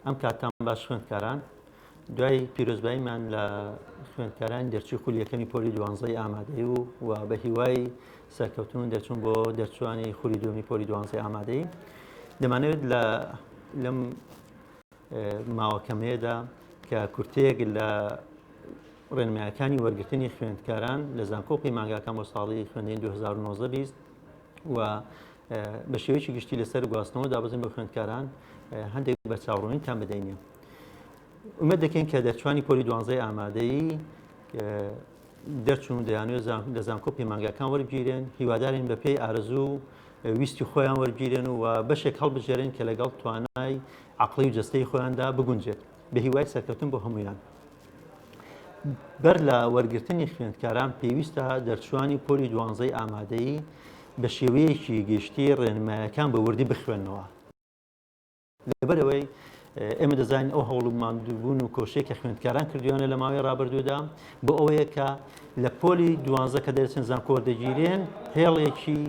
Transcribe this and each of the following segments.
ئەم کاتتان باش خوێندکاران. دوای پیرۆزباییمان لە خوێندکارانی دەرچووی خولی یەکەمی پۆلی دوانزەی ئامادەیی و و بە هیوای سەرکەوتن و دەرچوون بۆ دەرچوانی خولی دووەمی پۆلی دوانزەی ئامادەیی دەمانەوێت لە لەم ماوە کەمەیەدا کە کورتەیەک لە ڕێنمایەکانی وەرگرتنی خوێندکاران لە زانکۆ و پەیمانگاکان بۆ ساڵی خوێندنی 2019 20 و بە شێوەیەکی گشتی لەسەر گواستنەوە دابەزین بۆ خوێندکاران هەندێک بە چاوڕوونیتان بدەینێ. ئومێد دەکەین کە دەرچوانی پۆلی دوانزەی ئامادەیی دەرچوون و دەیانەوێت لە زانکۆ پەیمانگاکان وەربگیرێن، هیوادارین بەپێی ئارەزوو و ویستی خۆیان وەربگیرێن و بەشێک هەڵبژێرن کە لەگەڵ توانای عەقڵی و جەستەیی خۆیاندا بگونجێت. بە هیوای سەرکەوتن بۆ هەموویان. بەر لە وەرگرتنی خوێندکاران پێویستە دەرچوانی پۆلی دوانزەی ئامادەیی بە شێوەیەکی گشتی ڕێنمایەکان بە وردی بخوێنەوە. لەبەرئەوەی ئێمە دەزانین ئەو هەوڵ و ماندووبوون و کۆشەی کە خوێندکاران کردویانە لە ماوەی ڕابردوودا بۆ ئەوەیە کە لە پۆلی دوانزە کە دەرچن زانکۆ وەردەگیرێن هێڵێکی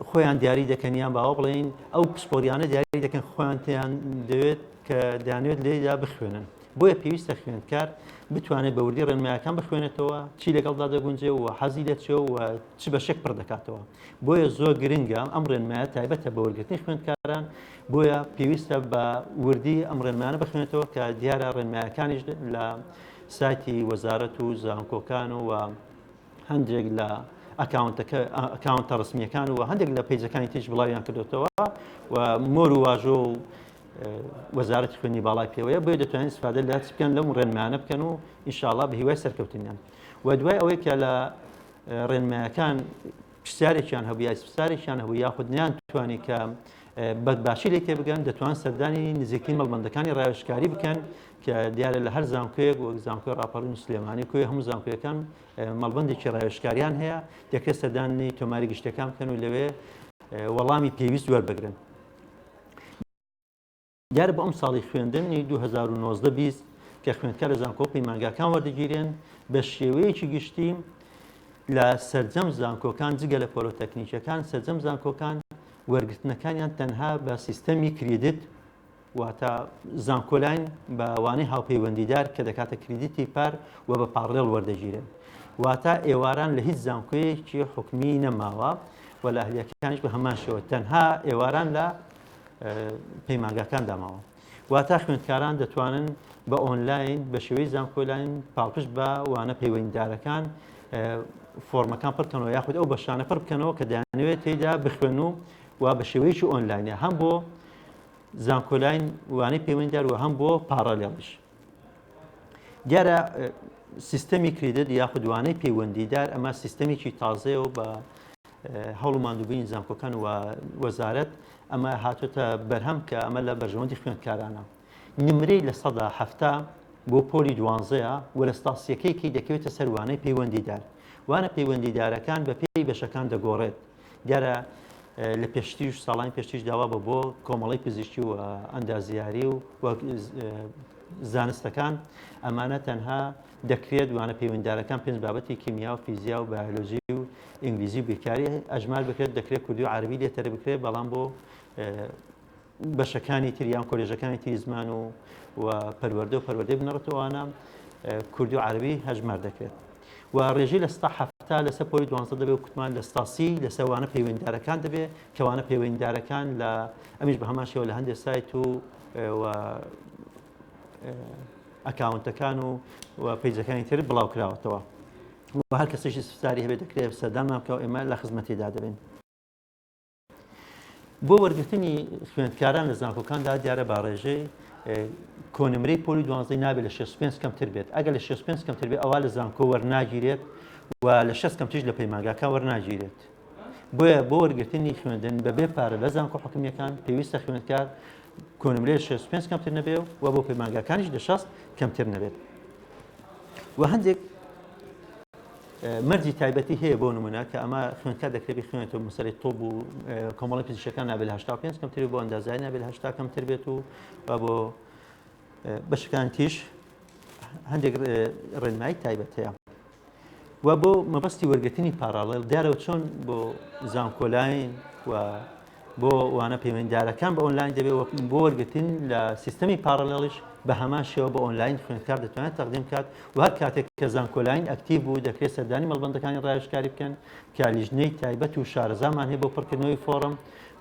خۆیان دیاری دەکەن یان باوە بڵێین ئەو پسپۆریانە دیاری دەکەن خۆیان تیان دەوێت کە دەیانەوێت لێدا بخوێنن. بۆیە پێویستە خوێندکار بتوانێت بە وردی ڕێنمایەکان بخوێنێتەوە، چی لەگەڵدا دەگونجێ و حەزی لە چیە و چ بەشێک پڕ دەکاتەوە. بۆیە زۆر گرنگە ئەم ڕێنمایە تایبەتە بە وەرگرتنی خوێندکاران، بۆیە پێویستە بە وردی ئەم ڕێنمایانە بخوێنێتەوە کە دیارە ڕێنمایەکانیش لە سایتی وەزارەت و زانکۆکان و هەندێک لە ئەکاونتەکە ئەکاونتە ڕسمیەکان و هەندێک لە page ەکانی تریش بڵاویان کردوێتەوە و مۆر و واژۆ و وەزارەتی خوێندنی باڵای پێوەیە بۆیە دەتوانین استفادە لە چ بکەن لەم ڕێنمایانە بکەن و ئینشاءاللە بە هیوای سەرکەوتنیان و دوای ئەوەی کە لە ڕێنمایەکان پرسیارێکیان هەبوو یا پرسیارێکیان هەبوو یاخود نیان توانی کە بە باشی لێ تێبگەن دەتوان سەردانی نزیکترین مەڵبەندەکانی ڕاوێژکاری بکەن کە دیارە لە هەر زانکۆیەک وەک زانکۆی ڕاپەڕین و سلێمانی کۆی هەموو زانکۆیەکان مەڵبەندێکی ڕاوێژکاریان هەیە دەکرێت سەردانی تۆماری گشتەکان بکەن و لەوێ وەڵامی پێویست وەربگرن. دیارە بۆ ئەمساڵی خوێندنی 2019 20 کە خوێندکار لە زانکۆ و پەیمانگاکان وەردەگیرێن بە شێوەیەکی گشتی لە سەرجەم زانکۆکان جگە لە پۆلۆتەکنیکەکان سەرجەم زانکۆکان وەرگرتنەکانیان تەنها بە سیستەمی credit واتە زانکۆلاین بە وانەی هاوپەیوەندیدار کە دەکاتە credit ی پار و بە parallel وەردەگیرێن واتە ئێواران لە هیچ زانکۆیەکی حکومی نەماوە و لە ئەهلیەکانیش بە هەمان شێوە تەنها ئێواران لە پەیمانگاکاندا ماوە واتە خوێندکاران دەتوانن بە ئۆنلاین بە شێوەی زانکۆلاین پاڵپشت بە وانە پەیوەندیدارەکان فۆرمەکان پڕکەنەوە یاخود ئەو بەشانە پڕ بکەنەوە کە دەیانەوێت تێیدا بخوێن و و بە شێوەیەکی ئۆنلاینە هەم بۆ زانکۆلاین وانەی پەیوەندیدار و هەم بۆ parallel یش دیارە سیستەمی credit یاخود وانەی پەیوەندیدار ئەمە سیستەمێکی تازەیە و بە هەوڵ و ماندووبوونی زانکۆکان و وەزارەت ئەمە هاتۆتە بەرهەم کە ئەمە لە بەرژەوەندی خوێندکارانە نمرەی 70% بۆ پۆلی دوانزەیە و لە ستاسیەکەی کەی دەکەوێتە سەر وانەی پەیوەندیدار وانە پەیوەندیدارەکان بە پێی بەشەکان دەگۆڕێت دیارە لە پێشتریش ساڵانی پێشتریش داوا بە بۆ کۆمەڵی پزیشکی و ئەندازیاری و زانستەکان ئەمانە تەنها دەکرێت وانە پەیوەنددارەکان پێنج بابەتی کیمیا و فیزیا و بایۆلۆژی و ئینگلیزی و بیرکاری ئەژمار بکرێت دەکرێت کوردی و عەرەبی لێ تەرە بکرێت بەڵام بۆ بەشەکانی تر یان کۆلێژەکانی تری زمان و و پەروەردە و پەروەردەی بنەڕەت و ئەوانە کوردی و عەرەبی هەژمار دەکرێت و ڕێژەی 70% لەسەر پۆلی دوانزە دەبێت و کوتمان 30% لەسەر وانە پەیوەندیدارەکان دەبێت کە وانە پەیوەندیدارەکان لە ئەمیش بە هەمان شێوە لە هەندێک سایت و و ئەکاونتەکان و و page ەکانی تر بڵاو کراوەتەوە و هەر کەسێکی سپساری هەبێت دەکرێت سەردانمان بکە و ئێمە لە خزمەتیدا دەبین. بۆ وەرگرتنی خوێندکاران لە زانکۆکاندا دیارە با ڕێژەی کۆنمرەی پۆلی دوانزەی نابێت لە 65 کەمتر بێت ئەگەر لە 65 کەمتر بێت ئەوا لە زانکۆ وەرناگیرێت و لە 60 کەمتریش لە پەیمانگاکان وەرناگیرێت بۆیە بۆ وەرگرتنی خوێندن بەبێ پارە لە زانکۆ حکومیەکان پێویستە خوێندکار کۆنمرەی 65 کەمتر نەبێ و بۆ پەیمانگاکانیش لە 60 کەمتر نەبێت و هەندێک مەرجی تایبەتی هەیە بۆ نمونە کە ئەمە خوێندکار دەکرێت بخوێنێتەوە مەسەلەی تۆب و کۆمەڵی پزیشکەکان نابێت لە 85 کەمتر بۆ ئەندازیاری نابێت لە 80 کەمتر بێت و بۆ بەشەکان تیش هەندێک ڕێنمایی تایبەت هەیە و بۆ مەبەستی وەرگرتنی parallel دیارەوە چۆن بۆ زانکۆلاین و بۆ وانە پەیوەندیدارەکان بە ئۆنلاین دەبێت و بۆ وەرگرتن لە سیستەمی parallel یش بە هەمان شێوە بە ئۆنلاین خوێندکار دەتوانێت تەقدیم بکات و هەر کاتێک کە زانکۆلاین active بوو دەکرێت سەردانی مەڵبەندەکانی ڕاوێژکاری بکەن کە لیژنەی تایبەت و شارەزامان هەیە بۆ پڕکردنەوەی فۆڕم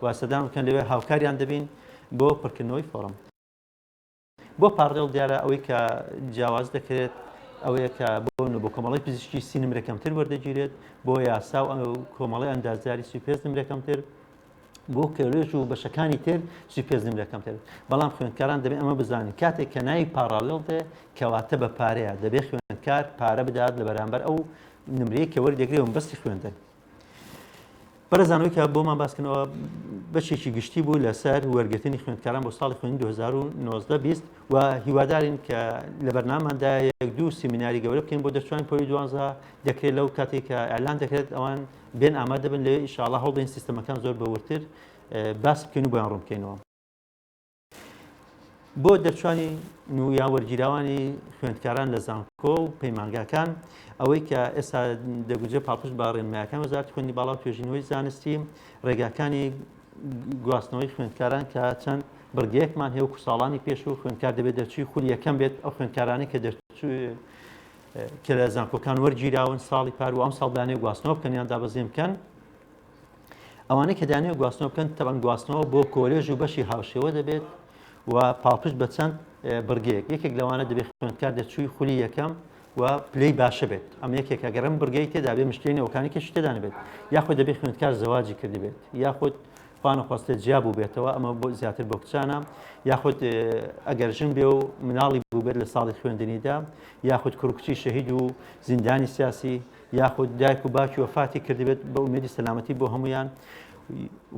و سەردان بکەن لەوێ هاوکاریان دەبین بۆ پڕکردنەوەی فۆڕم. بۆ parallel دیارە ئەوەی کە جیاواز دەکرێت ئەوەیە کە بۆ بۆ کۆمەڵی پزیشکی سی نمرە کەمتر وەردەگیرێت بۆ یاسا و کۆمەڵی ئەندازیاری 35 نمرە کەمتر بۆ کۆلێژ و بەشەکانی تر 35 نمرە کەمتر بەڵام خوێندکاران دەبێت ئەمە بزانن کاتێک کە ناوی parallel دێ کەواتە بە پارەیە دەبێت خوێندکار پارە بدات لە بەرامبەر ئەو نمرەیە کە وەردەگرێ و بەستی خوێندن. بەڕێزان ئەوەی کە بۆمان باسکردنەوە بەشێکی گشتی بوو لەسەر وەرگرتنی خوێندکاران بۆ ساڵی خوێندن 2019 20 و هیوادارین کە لە بەرناماندا یەک دوو سیمیناری گەورە بکەین بۆ دەرچوانی پۆلی دوانزە دەکرێت لەو کاتێک کە ئەلان دەکرێت ئەوان بێن ئامادە بن لەوێ ئیشاڵا هەوڵدەین سیستەمەکان زۆر بە وردتر باس بکەین و بۆیان ڕوون بکەینەوە. بۆ دەرچوانی و یان وەرگیراوانی خوێندکاران لە زانکۆ و پەیمانگاکان ئەوەی کە ئێستا دەگوترێ پاڵپشت بە ڕێنمایەکان وەزارەتی خوێندنی باڵا و توێژینەوەی زانستی ڕێگاکانی گواستنەوەی خوێندکاران کە چەند بڕگەیەکمان هەیە وەکو ساڵانی پێشوو خوێندکار دەبێت دەرچووی خولی یەکەم بێت ئەو خوێندکارانەی کە دەرچوو کە لە زانکۆکان وەرگیراون ساڵی پار و ئەم ساڵ دانێ گواستنەوە بکەن یان دابەزین بکەن ئەوانەی کە دانەوێت گواستنەوە بکەن تەبعەن گواستنەوە بۆ کۆلێژ و بەشی هاوشێوە دەبێت و پاڵپشت بە چەند بڕگەیەک یەکێک لەوانە دەبێت خوێندکار دەرچووی خولی یەکەم و پلەی باشە بێت ئەم یەکێک ئەگەر ئەم بڕگەی تێدا بێ مشکلەی نەوەکانی کەشی تێدا نەبێت یاخود دەبێت خوێندکار زەواجی کردبێت یاخود خوانەخواستە جیا بوو بێتەوە ئەمە بۆ زیاتر بۆ کچانە یاخود ئەگەر ژن بێ و مناڵی بووبێت لە ساڵی خوێندنیدا یاخود کوڕ کچی شەهید و زیندانی سیاسی یاخود دایک و باوکی وەفاتی کردبێت بە ئومێدی سەلامەتی بۆ هەمویان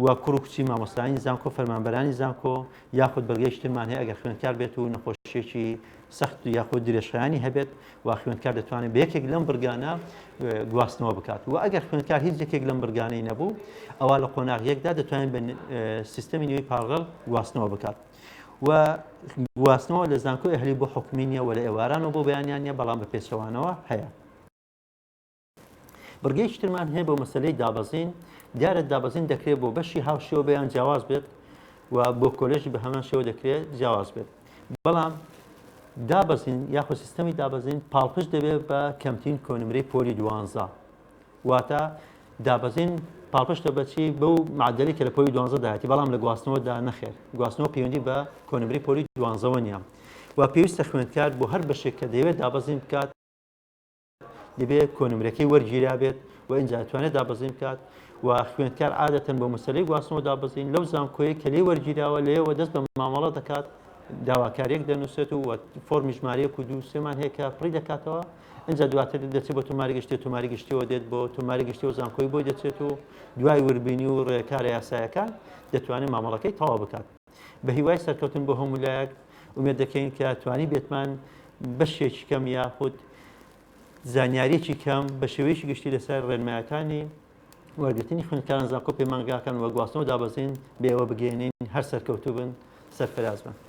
و کوڕ و کچی مامۆستایانی زانکۆ فەرمانبەرانی زانکۆ یاخود بەڵگەی ترمان هەیە ئەگەر خوێندکار بێت و نەخۆشیێکی سەخت یاخود درێژخایەنی هەبێت و خوێندکار دەتوانێت بە یەکێک لەم بڕگانە گواستنەوە بکات و ئەگەر خوێندکار هیچ یەکێک لەم بڕگانەی نەبوو ئەوا لە قۆناغ یەکدا دەتوانێت بە سیستەمی نوێی parallel گواستنەوە بکات و گواستنەوە لە زانکۆی ئەهلی بۆ حکومی نییە و لە ئێوارانەوە بۆ بەیانیان نیە بەڵام بە پێچەوانەوە هەیە. بڕگەیەکی ترمان هەیە بۆ مەسەلەی دابەزین، دیارە دابەزین دەکرێت بۆ بەشی هاوشێوە بێ یان جیاواز بێت و بۆ کۆلێژی بە هەمان شێوە دەکرێت جیاواز بێت بەڵام دابەزین یاخود سیستەمی دابەزین پاڵپشت دەبێت بە کەمترین کۆنمرەی پۆلی دوانزە واتە دابەزین پاڵپشتە بەچی بەو معدلی کە لە پۆلی دوانزە دایەتی بەڵام لە گواستنەوەدا نەخێر گواستنەوە پەیوەندی بە کۆنمرەی پۆلی دوانزەوە نییە و پێویستە خوێندکار بۆ هەر بەشێک کە دەیەوێت دابەزین بکات دەبێت کۆنمرەکەی وەرگیرابێت و ئینجا توانێت دابەزین بکات و خوێندکار عادەتەن بۆ مەسەلەی گواستنەوە دابەزین لەو زانکۆیە کە لێ وەرگیراوە لێەوە دەست بە مامەڵە دەکات داواکاریەک دەنووسێت و فۆرمی ژمارەیەک و دوو سێمان هەیە کە پڕی دەکاتەوە ئینجا دواتر دەچێت بۆ تۆماری گشتی تۆماری گشتیەوە دێت بۆ تۆماری گشتی و زانکۆی بۆی دەچێت و دوای وربینی و ڕێکارە یاسایەکان دەتوانێت مامەڵەکەی تەواو بکات بە هیوای سەرکەوتن بۆ هەموو لایەک ئومێد دەکەین کە توانی بێتمان بەشێکی کەم یاخود زانیاریەکی کەم بە شێوەیەکی گشتی لەسەر ڕێنمایەکانی وەرگرتنی خوێندکاران زانکۆ پەیمانگاکان وە گواستنەوە دابەزین بێوە بگەێنین هەر سەرکەوتوو بن سەرفراز بن.